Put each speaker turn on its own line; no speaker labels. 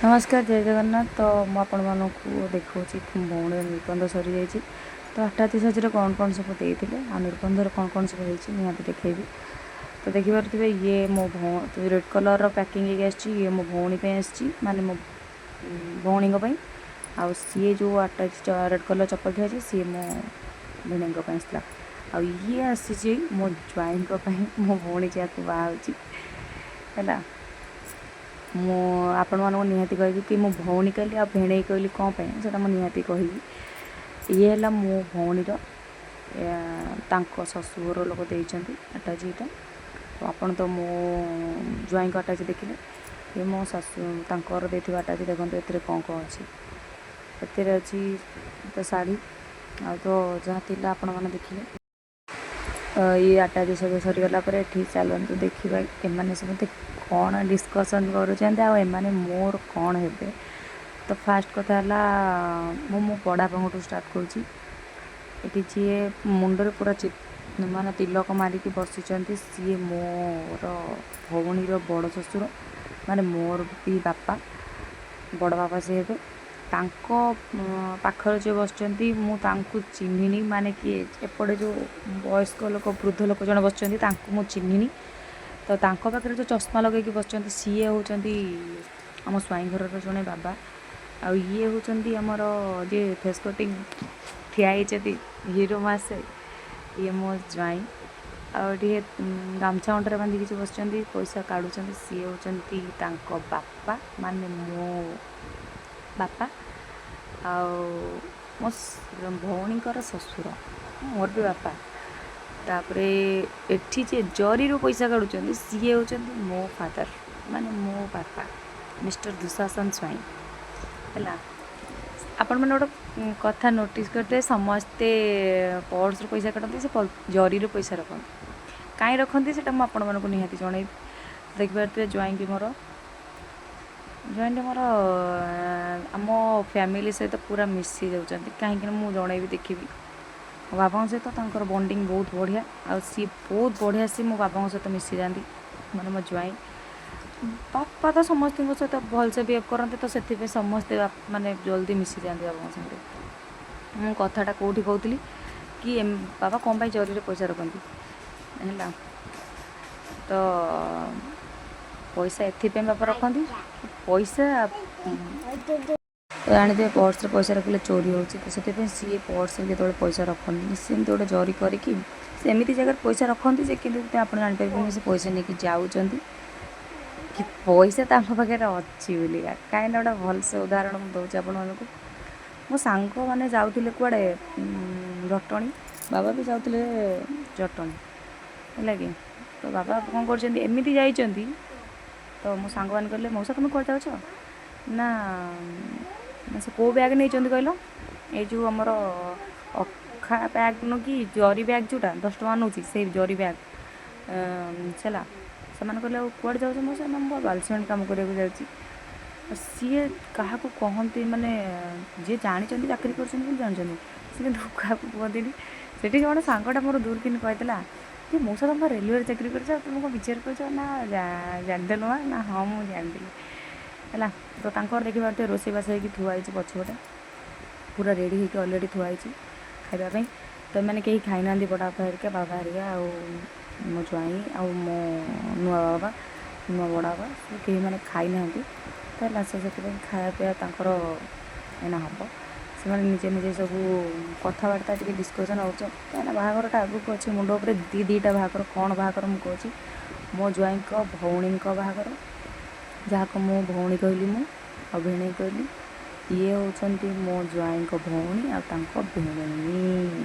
ନମସ୍କାର, ଜୟ ଜଗନ୍ନାଥ। ତ ମୁଁ ଆପଣମାନଙ୍କୁ ଦେଖାଉଛି, ଭଉଣୀର ନିର୍ବନ୍ଧ ସରିଯାଇଛି। ତ ଆଟାଚି ସାଜରେ କ'ଣ କ'ଣ ସବୁ ଦେଇଥିଲେ ଆଉ ନିର୍ବନ୍ଧରେ କ'ଣ କ'ଣ ସବୁ ହେଇଛି, ନିହାତି ଦେଖେଇବି। ତ ଦେଖିପାରୁଥିବେ, ଇଏ ମୋ ରେଡ଼୍ କଲର୍ର ପ୍ୟାକିଂ ହେଇକି ଆସିଛି। ଇଏ ମୋ ଭଉଣୀ ପାଇଁ ଆସିଛି, ମାନେ ମୋ ଭଉଣୀଙ୍କ ପାଇଁ। ଆଉ ସିଏ ଯେଉଁ ଆଟାଚ୍ ରେଡ଼୍ କଲର୍ ଚପଲ ଥୁଆ ହେଇଛି, ସିଏ ମୋ ଭିଣେଇଙ୍କ ପାଇଁ ଆସିଥିଲା। ଆଉ ଇଏ ଆସିଛି ମୋ ଜ୍ୱାଇଁଙ୍କ ପାଇଁ, ମୋ ଭଉଣୀ ଯାହାକୁ ବାହା ହେଉଛି। ହେଲା, ମୁଁ ଆପଣମାନଙ୍କୁ ନିହାତି କହିବି କି ମୁଁ ଭଉଣୀ କହିଲି ଆଉ ଭିଣେଇ କହିଲି କ'ଣ ପାଇଁ, ସେଇଟା ମୁଁ ନିହାତି କହିବି। ଇଏ ହେଲା ମୋ ଭଉଣୀର, ତାଙ୍କ ଶ୍ୱଶୁର ଲୋକ ଦେଇଛନ୍ତି ଆଟାଚି ଏଇଟା। ତ ଆପଣ ତ ମୋ ଜ୍ୱାଇଁଙ୍କ ଆଟାଚି ଦେଖିଲେ, ଇଏ ମୋ ଶାଶୁ ତାଙ୍କର ଦେଇଥିବା ଆଟାଚି। ଦେଖନ୍ତୁ, ଏଥିରେ କ'ଣ କ'ଣ ଅଛି। ଏଥିରେ ଅଛି ତ ଶାଢ଼ୀ ଆଉ ତ ଯାହା ଥିଲା ଆପଣମାନେ ଦେଖିଲେ। ଇଏ ଆଟାଚି ସବୁ ସରିଗଲା ପରେ ଏଠି ଚାଲନ୍ତୁ ଦେଖିବା ଏମାନେ ସମସ୍ତେ କ'ଣ ଡିସ୍କସନ୍ କରୁଛନ୍ତି ଆଉ ଏମାନେ ମୋର କ'ଣ ହେବେ। ତ ଫାର୍ଷ୍ଟ କଥା ହେଲା, ମୁଁ ମୋ ବଡ଼ବାପାଙ୍କଠୁ ଷ୍ଟାର୍ଟ କରୁଛି। ଏଠି ଯିଏ ମୁଣ୍ଡରେ ପୁରା ମାନେ ତିଲକ ମାରିକି ବସିଛନ୍ତି, ସିଏ ମୋର ଭଉଣୀର ବଡ଼ ଶ୍ୱଶୁର, ମାନେ ମୋର ବି ବାପା, ବଡ଼ ବାପା ସିଏ ହେବେ। ତାଙ୍କ ପାଖରେ ଯିଏ ବସିଛନ୍ତି, ମୁଁ ତାଙ୍କୁ ଚିହ୍ନିନି। ମାନେ କିଏ, ଏପଟେ ଯେଉଁ ବୟସ୍କ ଲୋକ, ବୃଦ୍ଧ ଲୋକ ଜଣେ ବସିଛନ୍ତି, ତାଙ୍କୁ ମୁଁ ଚିହ୍ନିନି। ତ ତାଙ୍କ ପାଖରେ ଯେଉଁ ଚଷମା ଲଗେଇକି ବସିଛନ୍ତି, ସିଏ ହେଉଛନ୍ତି ଆମ ସ୍ୱାଇଁ ଘରର ଜଣେ ବାବା। ଆଉ ଇଏ ହେଉଛନ୍ତି ଆମର ଯିଏ ଫେସ୍ କଟିଂ ଠିଆ ହେଇଛନ୍ତି ହିରୋ ମାସେ, ଇଏ ମୋ ଜ୍ୱାଇଁ। ଆଉ ଟିକେ ଗାମୁଛା ଅଣ୍ଟାରେ ବାନ୍ଧିକି ଯିଏ ବସିଛନ୍ତି, ପଇସା କାଢ଼ୁଛନ୍ତି, ସିଏ ହେଉଛନ୍ତି ତାଙ୍କ ବାପା, ମାନେ ମୋ ବାପା ଆଉ ମୋ ଭଉଣୀଙ୍କର ଶ୍ୱଶୁର, ମୋର ବି ବାପା। ତାପରେ ଏଠି ଯିଏ ଜରିରୁ ପଇସା କାଢ଼ୁଛନ୍ତି, ସିଏ ହେଉଛନ୍ତି ମୋ ଫାଦର, ମାନେ ମୋ ବାପା, ମିଷ୍ଟର ଦୁଶାସନ ସ୍ୱାଇଁ। ହେଲା, ଆପଣମାନେ ଗୋଟେ କଥା ନୋଟିସ୍ କରିଥିବେ, ସମସ୍ତେ ପର୍ସରୁ ପଇସା କାଢ଼ନ୍ତି, ସେ ଜରିରୁ ପଇସା ରଖନ୍ତି। କାହିଁ ରଖନ୍ତି, ସେଇଟା ମୁଁ ଆପଣମାନଙ୍କୁ ନିହାତି ଜଣେଇବି। ଦେଖିପାରୁଥିବେ, ଜ୍ୱାଇଁକି ମୋର, ଜ୍ୱାଇଁଟି ମୋର ଆମ ଫ୍ୟାମିଲି ସହିତ ପୁରା ମିଶି ଯାଉଛନ୍ତି। କାହିଁକିନା ମୁଁ ଜଣେଇବି, ଦେଖିବି, ମୋ ବାବାଙ୍କ ସହିତ ତାଙ୍କର ବଣ୍ଡିଙ୍ଗ ବହୁତ ବଢ଼ିଆ ଆଉ ସିଏ ବହୁତ ବଢ଼ିଆ, ସିଏ ମୋ ବାବାଙ୍କ ସହିତ ମିଶିଯାଆନ୍ତି। ମାନେ ମୋ ଜ୍ୱାଇଁ ବାପା ତ ସମସ୍ତଙ୍କ ସହିତ ଭଲସେ ବିହେଭ୍ କରନ୍ତି, ତ ସେଥିପାଇଁ ସମସ୍ତେ ମାନେ ଜଲ୍ଦି ମିଶିଯାଆନ୍ତି ବାବାଙ୍କ ସାଙ୍ଗରେ। ମୁଁ କଥାଟା କେଉଁଠି କହୁଥିଲି କି ବାବା କ'ଣ ପାଇଁ ଜରିରେ ପଇସା ରଖନ୍ତି? ହେଲା, ତ ପଇସା ଏଥିପାଇଁ ବାପା ରଖନ୍ତି, ପଇସା ତ ଜାଣିଥିବେ, ପର୍ସରେ ପଇସା ରଖିଲେ ଚୋରି ହେଉଛି। ତ ସେଥିପାଇଁ ସିଏ ପର୍ସରେ କେତେବେଳେ ପଇସା ରଖନ୍ତିନି। ସେମିତି ଗୋଟେ ଜରି କରିକି ସେ ଏମିତି ଜାଗାରେ ପଇସା ରଖନ୍ତି ଯେ କିନ୍ତୁ ଆପଣ ଜାଣିପାରିବେନି ସେ ପଇସା ନେଇକି ଯାଉଛନ୍ତି କି ପଇସା ତାଙ୍କ ପାଖରେ ଅଛି ବୋଲିକା। କାହିଁକିନା ଗୋଟେ ଭଲସେ ଉଦାହରଣ ମୁଁ ଦେଉଛି ଆପଣମାନଙ୍କୁ। ମୋ ସାଙ୍ଗମାନେ ଯାଉଥିଲେ କୁଆଡ଼େ, ଜଟଣୀ। ବାବା ବି ଯାଉଥିଲେ ଜଟଣୀ, ହେଲା କି। ତ ବାବା କ'ଣ କରୁଛନ୍ତି, ଏମିତି ଯାଇଛନ୍ତି। ତ ମୋ ସାଙ୍ଗମାନେ କହିଲେ, "ମଉସା, ତୁମେ କୁଆଡ଼େ ଯାଉଛ?" ନା, ସେ କେଉଁ ବ୍ୟାଗ୍ ନେଇଛନ୍ତି କହିଲ? ଏଇ ଯେଉଁ ଆମର ଅଖା ବ୍ୟାଗ୍ ନୁହଁ କି, ଜରି ବ୍ୟାଗ୍, ଯେଉଁଟା 10 ଟଙ୍କା ନେଉଛି, ସେଇ ଜରି ବ୍ୟାଗ୍ ହେଲା। ସେମାନେ କହିଲେ, "ଆଉ କୁଆଡ଼େ ଯାଉଛ ମଉସା?" ନା, "ମୁଁ ବାଲି ସିମେଣ୍ଟ କାମ କରିବାକୁ ଯାଉଛି।" ଆଉ ସିଏ କାହାକୁ କହନ୍ତି, ମାନେ ଯିଏ ଜାଣିଛନ୍ତି, ଚାକିରି କରୁଛନ୍ତି ବୋଲି ଜାଣିଛନ୍ତି, ସେ କିନ୍ତୁ କାହାକୁ କୁହନ୍ତିନି। ସେଠି ଜଣେ ସାଙ୍ଗଟା ମୋର ଦୂର କିନି କହିଥିଲା କି, "ମଉସା, ତମେ ରେଲୱେରେ ଚାକିରି କରିଛ, ତୁମେ କ'ଣ ବିଚାର କରୁଛ ନା ଜାଣିଦେଲୁ ମା?" ନା, "ହଁ, ମୁଁ ଜାଣିଦେଲି।" ହେଲା, ତ ତାଙ୍କର ଦେଖିପାରୁଥିବେ, ରୋଷେଇବାସ ହେଇକି ଥୁଆ ହେଇଛି ପଛପଟେ, ପୁରା ରେଡ଼ି ହେଇକି ଅଲରେଡ଼ି ଥୁଆ ହେଇଛି ଖାଇବା ପାଇଁ। ତ ଏମାନେ କେହି ଖାଇନାହାନ୍ତି, ବଡ଼ ବାପା ହେରିକା, ବାବା ହେରିକା ଆଉ ମୋ ଜ୍ୱାଇଁ ଆଉ ମୋ ନୂଆ ବାବା, ନୂଆ ବଡ଼ ବାବା, ସେ କେହି ମାନେ ଖାଇନାହାନ୍ତି। ତ ହେଲା, ସେ ସେଥିପାଇଁ ଖାଇବା ପିଇବା ତାଙ୍କର ଏଇନା ହେବ। ସେମାନେ ନିଜେ ନିଜେ ସବୁ କଥାବାର୍ତ୍ତା ଟିକେ ଡିସ୍କସନ୍ ହେଉଛନ୍ତି, କାହିଁକିନା ବାହାଘରଟା ଆଗକୁ ଅଛି ମୁଣ୍ଡ ଉପରେ। ଦୁଇ ଦୁଇଟା ବାହାଘର। କ'ଣ ବାହାଘର ମୁଁ କହୁଛି? ମୋ ଜ୍ୱାଇଁଙ୍କ ଭଉଣୀଙ୍କ ବାହାଘର, ଯାହାକୁ ମୁଁ ଭଉଣୀ କହିଲି ମୁଁ ଆଉ ଭିଣେଇ କହିଲି। ଇଏ ହେଉଛନ୍ତି ମୋ ଜ୍ୱାଇଁଙ୍କ ଭଉଣୀ ଆଉ ତାଙ୍କ ଭିଣେଇ।